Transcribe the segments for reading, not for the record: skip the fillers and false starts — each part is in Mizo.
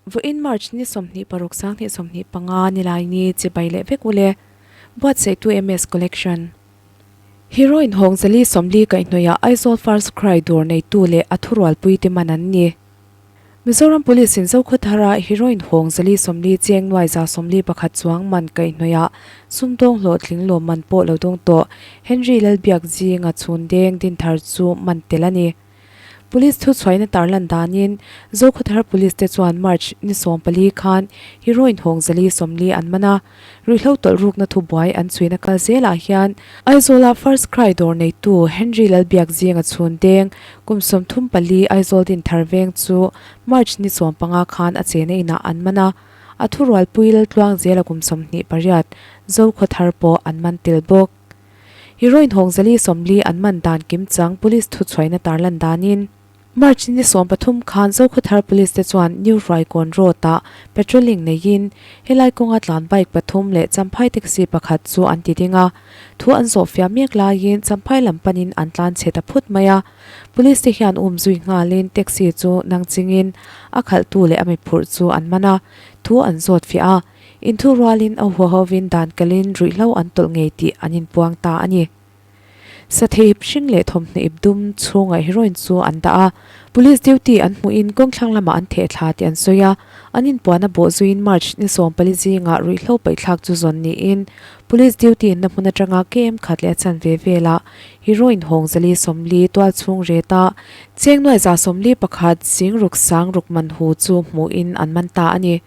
Vawiin March ni 26 sanghnih 25 Nilaini chibai leh vek ule. Buatsaihtu MS Collection. Heroin hawng zali 40 kaihhnawihah Aizawl First Cry dawr neitu leh a thurualpui te man an ni. Mizoram Police in Zokhawthara heroin hawng zali 40 cheng nuai 141 chuang man kaihhnawihah sumdawng hlawhtling lawmman pawh lo dawng tawh Henry Lalbiak zinga chhun deng Dinthar chu man tel a ni. Police thuchhuaina tarlan danin Zokhawthar Police te chuan March ni 14 khan heroin hawng zali 40 an man a, ruihhlo tawlh rukna thubuai an chhuina kal zelah hian Aizawla First Cry dawr neitu Henry Lalbiak zinga chhun deng kum 34 Aizawl Dinthar veng chu March ni 15 khan a chena inah an man a, a thurualpui Laltluang zela kum 28 Zokhawthar pawh an man tel bawk. Heroin hawng zali 40 an man dan kimchang police thuchhuaina tarlan danin March ni 13 khan Zokhawthar Police te chuan New Hruaikawn Road ah patrolling neiin helai kawnga tlan bike pathum leh Champhai taxi pakhat chu an ti ding a. Thu an zawh fiah mek laiin Champhai lam panin an tlan chhe ta phut mai a. Police te hian um zui nghalin taxi chu nang chingin a khalhtu leh a miphurh chu an man a, thu an zawt fiah a. Inthu rualin a huahovin dan kalin ruihhlo an tawlh ngei tih an inpuang ta a ni. Sathei ip hring leh thawmhnaw ip dum chhungah heroin chu an dah a, police duty an hmuhin kawngthlang lamah an theh thla tih an sawi a, an inpuan a bawh zuiin March ni 14 zingah ruihhlo paihthlak chu zawn niin police duty na hmun atanga KM khat leh a chanve velah heroin hawng zali 40 tual chhung reta cheng nuai 141 zing ruk sang ruk man hu chu hmuhin an man ta a ni.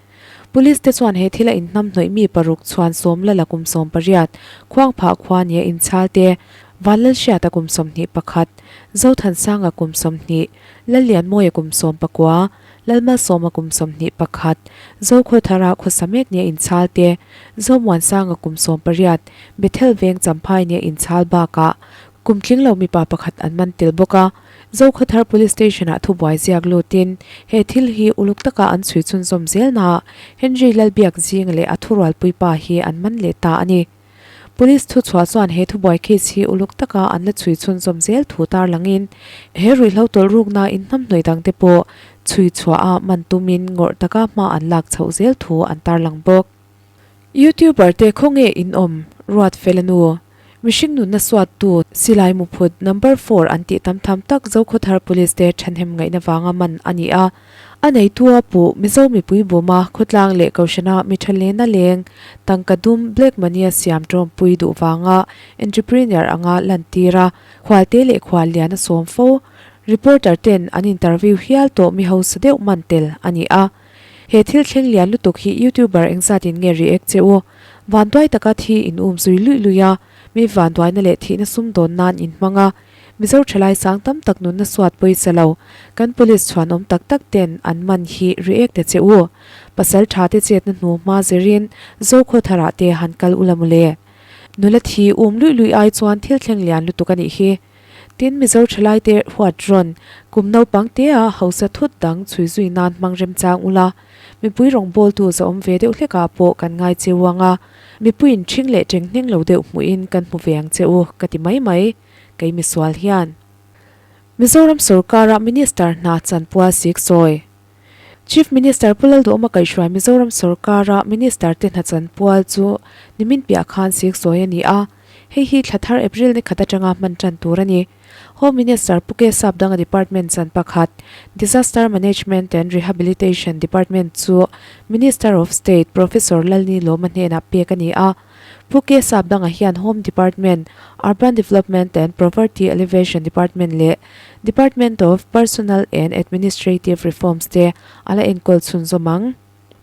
Police te chuan he thil a inhnam hnawih mi paruk chhuan sawm la la kum 18, Khuangphah khua nia inchhal te, Vanlalhriata kum 21, Zothansanga kum 20, Lallianmawia kum 19, Lalmalsawma kum 21, Zokhawthara khawsa mek nia inchhal te, Zomuansanga kum 18, Bethel veng Champhai nia inchhal bakah kum tling lo mipa pakhat an man tel bawk a. Zokhawthar Police Station-ah thubuai ziak lutin he thil hi uluk taka an chhui chhunzawm zel naah Henry Lalbiak zing leh a thurualpui pa hi an man leh ta a ni. Police thuchhuah chuan he thubuai case hi uluk taka an la chhui chhunzawm zel thu tarlangin he ruihhlo tawlh rukna inhnamhnawih dangte pawh chhui chhuaha man tumin ngawrh taka hma an lak chhoh zel thu an tarlang bawk. Youtuber te khawnge in awm? Ruat fel a nu. Mihring nunna suattu silai muphut number four an tih tam tham tak Zokhawthar Police te thahnem ngaihna vanga man a ni a. A neitu a puh Mizo mipui buma khawtlang leh Kohhrana mi tha lena leng tangka dum black money a siam tawmpui duh vanga entrepreneur anga lantir a, khualte leh khuallian a sawm fo. Reporter ten an interview hial tawh mi hausa deuh man tel a ni a. He thil thleng lian lutuk hi YouTuber engzatin nge react che u? Vanduai taka thi in um zui luih luih a, mi vanduaina leh thihna sumdawn nan in hmang a, Mizo thalai sang tam tak nunna suat pawisa lo, kan police chhuanawm tak tak ten an man hi react ta che u. Pasal tha te chetna hnu hma zirin Zokhawtharah te han kal ula mawle. Nula thi um luih luih ai chuan thil thleng lian lutuk a nih hi. Tin, Mizo thalaite huat rawn kum naupang tea hausa thut dang chhui zui nan hmang remchang ula, mipui rawngbawltu za awm ve deuh hlekah pawh kan ngai cheu ang a, mipuiin ṭhing leh ṭeng hneng lo deuh hmuhin kan hmu ve ang che u, ka ti mai mai, kei misual hian. Mizoram sorkara Minister hna chanpual sik sawi. Chief Minister Pu Lalduhawma kaihhruai Mizoram sorkara Minister te hna chanpual chu nimin piah khan sik sawi a ni a, hei hi thla thar April ni khat atanga hman tan tur a ni. Home Minister Pu K Sapdanga Department chan pakhat Disaster Management and Rehabilitation Department chu Minister of State Professor Lalni Lawma hnenah pek a ni a. Pu K Sapdanga hian Home Department, Urban Development and Poverty Alleviation Department leh Department of Personnel and Administrative Reforms te a la enkawl chhunzawm ang.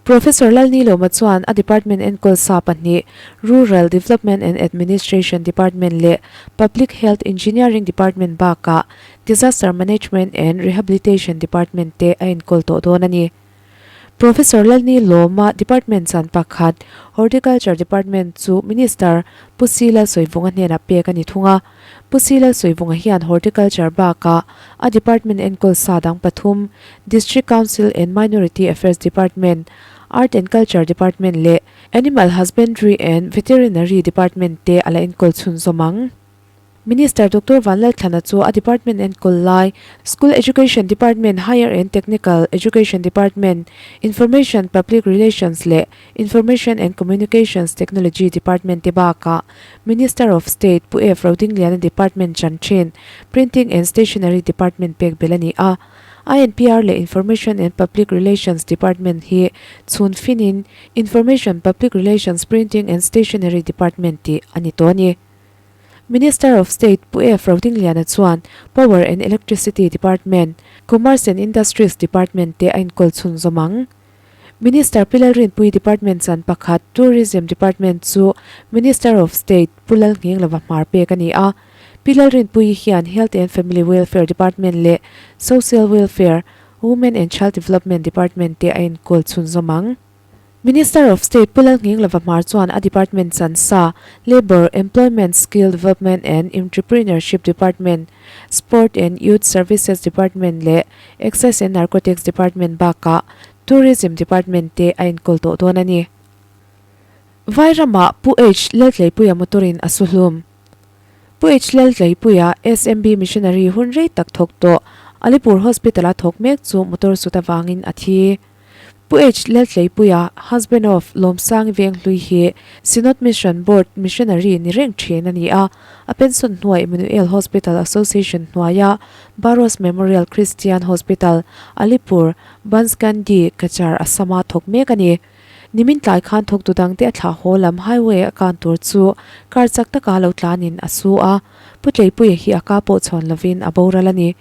Professor Lalnilawma chuan a department enkawl sa pahnih, Rural Development and Administration Department leh Public Health Engineering Department bakah Disaster Management and Rehabilitation Department te a enkawl tawh dawn a ni. Professor Lalni Lawma Department chan pakhat, Horticulture Department chu Minister Pu Si Lalsawivunga hnenah pek a ni thung a. Pu Si Lalsawivunga hian Horticulture bakah a department enkawl sa dang pathum, District Council and Minority Affairs Department, Art and Culture Department leh Animal Husbandry and Veterinary Department te a la enkawl chhunzawm ang. Minister Doctor Vanlalthlana chu a department enkawl lai, School Education Department, Higher and Technical Education Department, Information Public Relations leh Information and Communications Technology Department te bakah Minister of State Pu F Rodingliana Department chan thin Printing and Stationery Department pek belh a ni a. INPR leh Information and Public Relations Department hi chhun finin Information Public Relations Printing and Stationery Department tih a ni tawh a ni. Minister of State Pu F Rodingliana chuan Power and Electricity Department, Commerce and Industries Department te a inkawl chhunzawm ang. Minister Pi Lalrinpuii Department chan pakhat Tourism Department chu Minister of State Pu Lalnghinglova hmar pek a ni a. Pi Lalrinpuii hian Health and Family Welfare Department leh Social Welfare, Women and Child Development Department te a enkawl chhunzawm ang. Minister of State Pu Lalnghinglova hmar chuan a department chan sa Labour, Employment, Skill Development and Entrepreneurship Department, Sport and Youth Services Department leh Excise and Narcotics Department bakah Tourism Department te a enkawl tawh dawn a ni. Vairamah Pu H Laltleipuia motor-in a su hlum. Pu H Laltleipuia SMB Missionary hun rei tak thawk tawh Alipur Hospital-a thawk mek chu motor sut avangin a thi. Pu H Laltleipuia, husband of Lawmsangi Venghlui hi Synod Mission Board Missionary ni reng thin a ni a, a pension hnuai Emmanuel Hospital Association hnuaia Barros Memorial Christian Hospital, Alipur, Banskandi, Cachar, Assam-a thawk mek a ni. Nimin tlai khan thawktu dangte a thlah haw lam highway a kan tur chu car chak taka lo tlanin a su a, Pu Tleipuia hi a ka pawh chhawn lovin a boral a ni.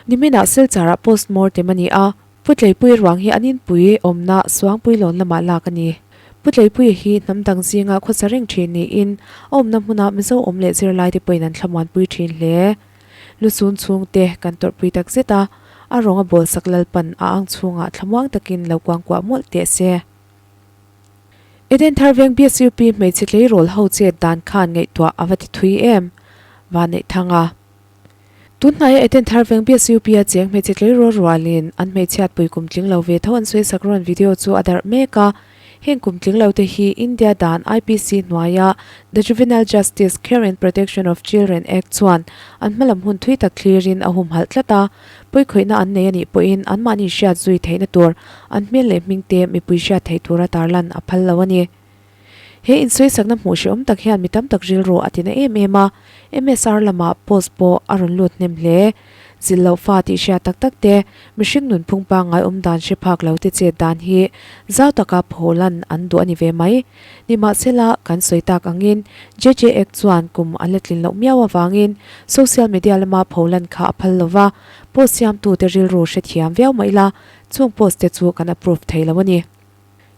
Niminah Silchar-ah postmortem a ni a. Pu Tleipui ruang hi an inpui awmna Suangpui lawn lamah lak a ni. Pu Tleipuia hi hnam dang zinga khawsa reng thin niin a awmna hmuna Mizo awm leh zirlaite pawhin an thlamuanpui thin hle. Lusun chhungte kan tawrhpui tak zet a, a rawnga bawlsak Lalpan a ang chhungah thlamuang takin lo kuangkuah mawlh teh se. Eden Thar Veng BSUP hmeichhe tleirawl ho chet dan khan ngaihtuah a va ti thui em? Vanneihthanga. Tun hnaia Eden Thar Veng BSUP-a cheng hmeichhe tleirawl rualin an hmeichhiatpui kum tling lo ve tho an sawisak rawn video chu a darh mek a. Heng kum tling lo te hi India dan IPC hnuaia The Juvenile Justice, Care and Protection of Children Act chuan an hmalam hun thui tak thlirin a humhalh tlat a. Pawikhawihna an nei a nih pawhin anmahni hriat zui theihna tur an hmel leh hmingte mipui hriat theih tura tarlan a phal lo a ni. He insawisakna hmuh hrehawm tak hian mi tam tak rilru a tina em em a, MSR lamah post pawh a rawn lut hnem hle. Zilh loh fa tih hriat tak tak te, mihring nunphung pangngai awm dan hre phak lo te chet dan hi zau taka pholan an duh a ni ve mai. Nimahsela, kan sawi tak angin JJ Act chuan kum an la tlin loh miau avangin social media lama pholan kha a phal lo va, post siamtute rilru hrethiam viau mah ila chung post te chu kan approve thei lo a ni.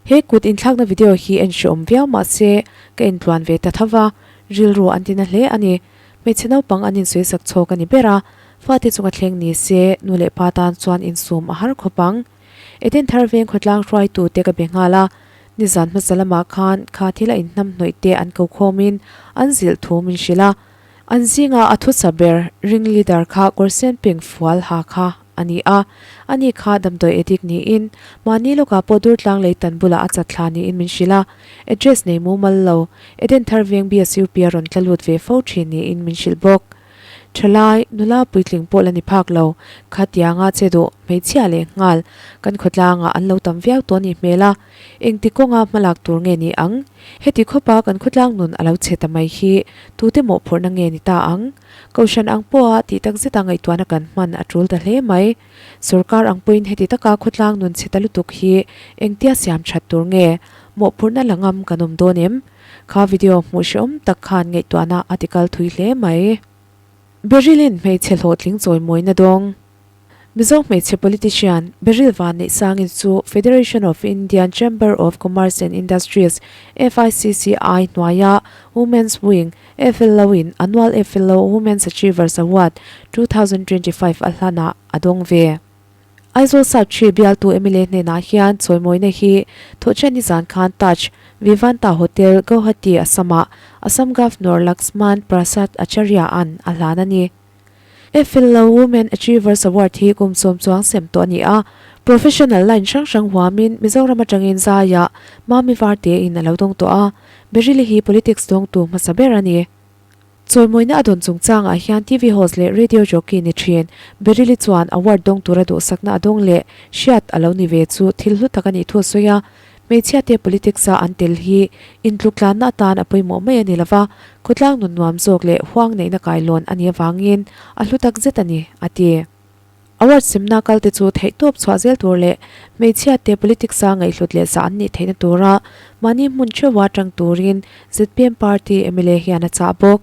He kut inthlakna video hi en hreawm viau mah se ka intluan ve ta tho va, rilru an tina hle a ni. Hmeichhe naupang an insawisak chhawk a ni ber a, fate chunga thleng ni se nu leh pa tan chuan insum a har khawp ang. Eden Thar Veng khawtlang hruaitu te ka be nghal a, nizan hmasa lamah khan kha thil a inhnamhnawih te an ko khawmin an zilh thu min hrilh a. An zinga a thusa ber ring leader kha kawr sen ping fual ha kha a ni a, ani kha damdawi addict niin mahni lawkah pawh Durtlang lei tan bulah a chat thla niin min hrilh a, address nei mumal lo, Eden Thar Veng BSUP a rawn tla lut ve fo thin niin min hrilh bawk. Thalai, nula puitling pawh la ni phak lo, khatianga che duh hmeichhia leh nghal kan khawtlangah an lo tam viau tawh a nih hmel a, engti kawnga hmalak tur nge ni ang? Heti khawpa kan khawtlang nun a lo chhe ta mai hi tute mawhphurhna nge ni ta ang? Kohhran ang pawha tih tak zeta ngaihtuahna kan hman a tul ta hle mai. Sorkar ang pawhin heti taka khawtlang nun chhe ta lutuk hi engtia siam that tur nge? Mawhphurhna la ngam kan awm dawn em? Kha video hmuh hrehawm tak khan ngaihtuahna a tikal thui hle mai. Beryl-in hmeichhe hlawhtling chawimawina dawng. Mizo hmeichhe politician Beryl Vanneihsangin chu Federation of Indian Chamber of Commerce and Industries, FICCI, hnuaia Women's Wing, FLO, in Annual FLO Women's Achievers Award 2025 a hlanah a dawng ve. Aizawl South Tree bialtu mla hnenah hian chawimawina hi Thawhṭanni zan khan Taj Vivanta Hotel, Guwahati, Assam-ah Assam Governor Laxman Prasad Acharya-a'n a hlan a ni. FLO Women Achievers Award hi kum sawm chuang sem tawh a ni a, professional line hrang hrang huamin Mizoram atangin zaiah Mami Varte in a lo dawng tawh a, Beryl-i hi politics dawngtu hmasa ber a ni. Chawimawina a dawn chungchangah hian TV host leh radio jockey ni thin Baryl-i chuan award dawng tura duhsakna a dawng leh hriat a lo ni ve chu thil hlu tak a nih thu a sawi a. Hmeichhiate politics-a an tel hi intluktlanna atan a pawimawh mai a ni lova, khawtlang nun nuam zawk leh huang neihna kailawn a nih avangin a hlu tak zet a ni, a ti. Award semna kalte chu theihtawp chhuah zel tur leh hmeichhiate politics-a ngaihhlut leh zah an nih theihna tura mahni hmun theuha tang turin zpm party mla hian a chah bawk.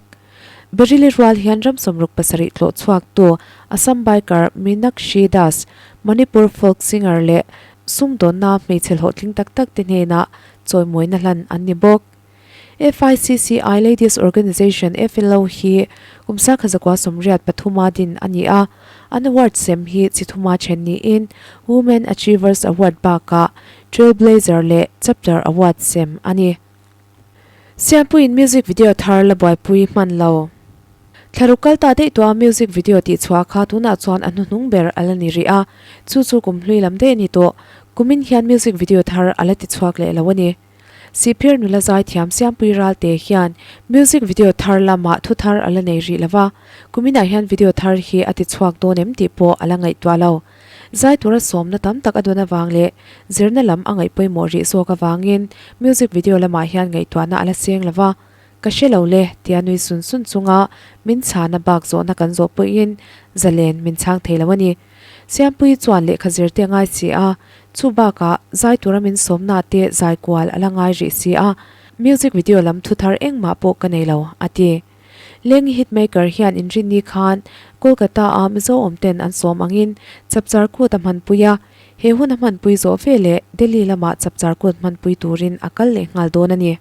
Baryli rual hian ram sawmruk pasarih tlawh chhuaktu Assam biker Meenakshi Das, Manipur folk singer leh sumdawnna hmeichhe hlawhtling tak tak te hnenah chawimawina hlan an ni bawk. FICCI Ladies Organisation, FLO, hi kum sakha zakua sawmriat pathuma din a ni a, an award sem hi chi thuma then niin Women Achievers Award bakah Trailblazer leh Chapter Award sem a ni. Siampuiin music video thar la buaipui hman lo. Thlaruk kal ta daih tawha music video tihchhuah kha tunah chuan a hnuhnung ber a la ni rih a, chu chu kum hlui lam daih a ni tawh. Kumin hian music video thar a la tichhuak leh lo a ni. Sihphir nula zaithiam Siampui Ralte hian music video thar lamah thu thar a la nei rih lo va, kuminah hian video thar hi a ti chhuak dawn em tih pawh a la ngaihtuah lo. Zai tura sawmna tam tak a dawn avang leh zirna lam a ngaih pawimawh rih zawk avangin music video lamah hian ngaihtuahna a la seng lo va, Ka hre lo le, tia nui sun sun chunga min chhana bak zawhna kan zawh pawhin zalen min chhang thei lo a ni. Siampuii chuan lehkha zir te a ngai si a, chu bakah zai tura min sawmna te zai kual a la ngai rih si a, music video lam thu thar engmah pawh ka nei lo, a ti. Lengi hitmaker hian inrinni khan Kolkata-a Mizo awmten an sawm angin Chapchar Kut a hmanpui a, he hun a hmanpui zawh veleh Delhi lamah Chapchar Kut hmanpui turin a kal leh nghal dawn a ni.